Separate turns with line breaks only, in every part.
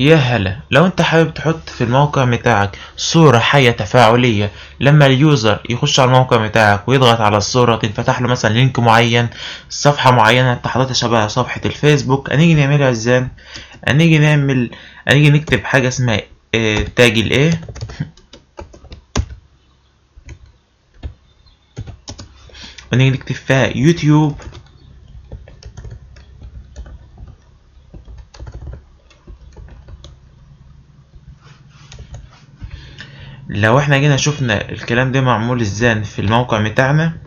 يا هلا، لو انت حابب تحط في الموقع بتاعك صورة حية تفاعلية لما ال user يخش على الموقع بتاعك ويضغط على الصورة تنفتح له مثلا link معين، صفحة معينة انت حاططها شبه صفحة الفيسبوك. هنيجي نعملها ازاي؟ هنيجي نكتب حاجة اسمها tag ال a، ونيجي نكتب فيها يوتيوب، لو احنا جينا شفنا الكلام ده معمول ازاي في الموقع بتاعنا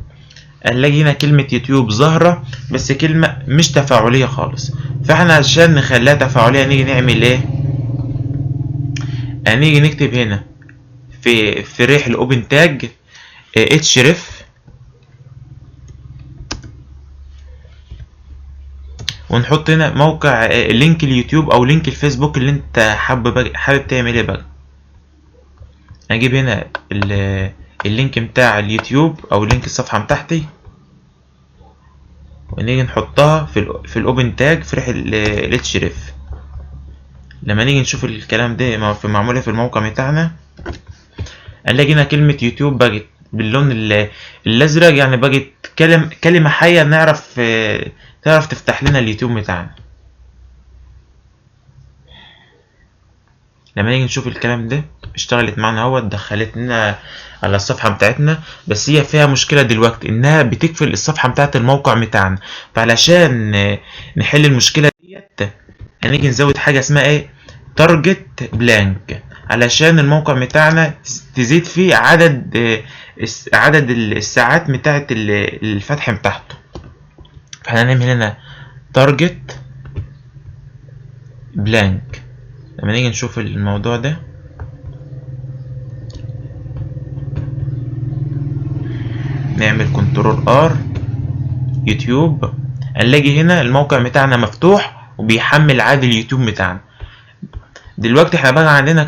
هنلاقي هنا كلمة يوتيوب ظاهرة بس كلمة مش تفاعلية خالص. فاحنا عشان نخليها تفاعلية نيجي نعمل ايه؟ هنيجي نكتب هنا في ريح ال open tag href، ونحط هنا موقع link اليوتيوب او link الفيسبوك اللي انت حابب تعمل ايه بقى. هجيب هنا ال link بتاع اليوتيوب او link الصفحة بتاعتي، ونيجي نحطها في ال open tag في ريح ال href. لما نيجي نشوف الكلام ده معمولة في الموقع بتاعنا هنلاقي هنا كلمة يوتيوب بقت باللون الازرق، يعني بقت كلمة حية تعرف تفتح لنا اليوتيوب بتاعنا. لما نيجي نشوف الكلام ده اشتغلت معانا اهوت، دخلتنا على الصفحة بتاعتنا، بس هي فيها مشكلة دلوقتي انها بتقفل الصفحة بتاعت الموقع بتاعنا. فعلشان نحل المشكلة ديت هنيجي نزود حاجة اسمها ايه؟ target blank، علشان الموقع بتاعنا تزيد فيه عدد الساعات بتاعت الفتح بتاعته. فاحنا هنعمل هنا target blank. لما نيجي نشوف الموضوع ده نعمل control R يوتيوب، هنلاقي هنا الموقع بتاعنا مفتوح وبيحمل عادي اليوتيوب بتاعنا. دلوقتي احنا بقى عندنا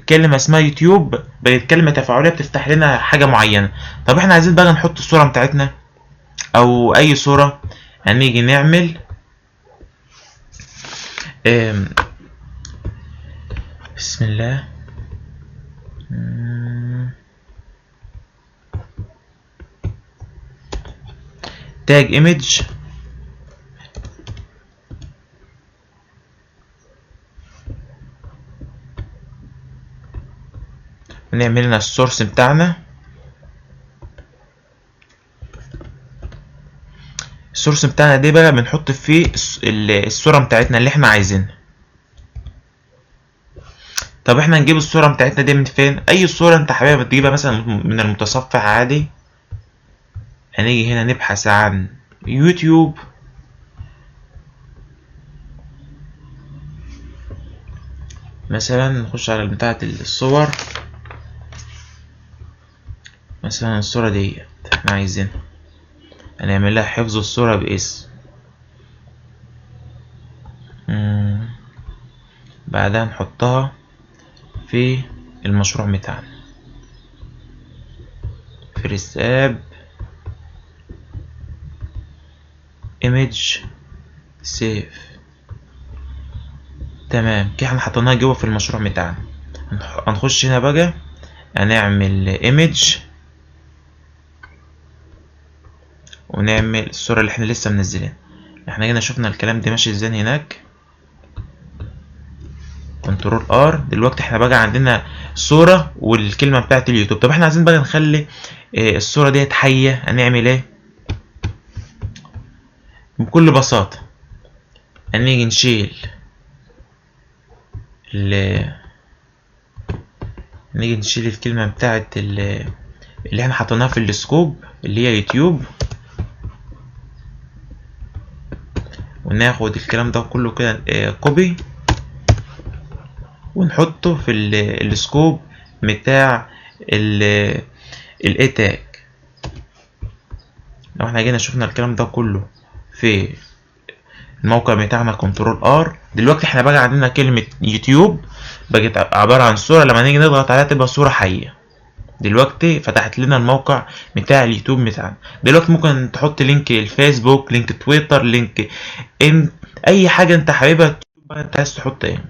كلمة اسمها يوتيوب بقت كلمة تفاعلية بتفتح لنا حاجة معينة. طب احنا عايزين بقى نحط الصورة بتاعتنا او اي صورة. هنيجي نعمل بسم الله، tag image، ونعمل لنا ال source بتاعنا. ال source بتاعنا ده بقى بنحط فيه الصورة بتاعتنا اللي احنا عايزينها. طب احنا نجيب الصورة بتاعتنا دي من فين؟ اي صورة انت حاببها تجيبها مثلا من المتصفح عادي. هنيجي هنا نبحث عن يوتيوب، مثلا نخش على بتاعة الصور، مثلا الصورة ديت احنا عايزينها، هنعمل لها حفظ الصورة باسم، بعدها نحطها في المشروع بتاعنا first app image save. تمام كده احنا حطيناها جوه في المشروع بتاعنا. هنخش هنا بقى هنعمل image ونعمل الصورة اللي احنا لسه منزلينها. احنا جينا شفنا الكلام ده ماشي ازاي هناك، control R. دلوقتي احنا بقى عندنا صورة والكلمة بتاعت اليوتيوب. طب احنا عايزين بقى نخلي الصورة ديت حية، هنعمل ايه؟ بكل بساطة هنيجي نشيل نيجي نشيل الكلمة بتاعت اللي احنا حطيناها في ال scope اللي هي يوتيوب، وناخد الكلام ده كله كده copy ونحطه في ال scope بتاع ال a tag. لو احنا جينا شفنا الكلام ده كله في الموقع بتاعنا control R، دلوقتي احنا بقى عندنا كلمة يوتيوب بقت عبارة عن صورة، لما نيجي نضغط عليها تبقى صورة حية. دلوقتي فتحت لنا الموقع بتاع اليوتيوب بتاعنا. دلوقتي ممكن تحط link الفيسبوك، link تويتر، link اي حاجة انت حاببها، انت عايز تحط ايه.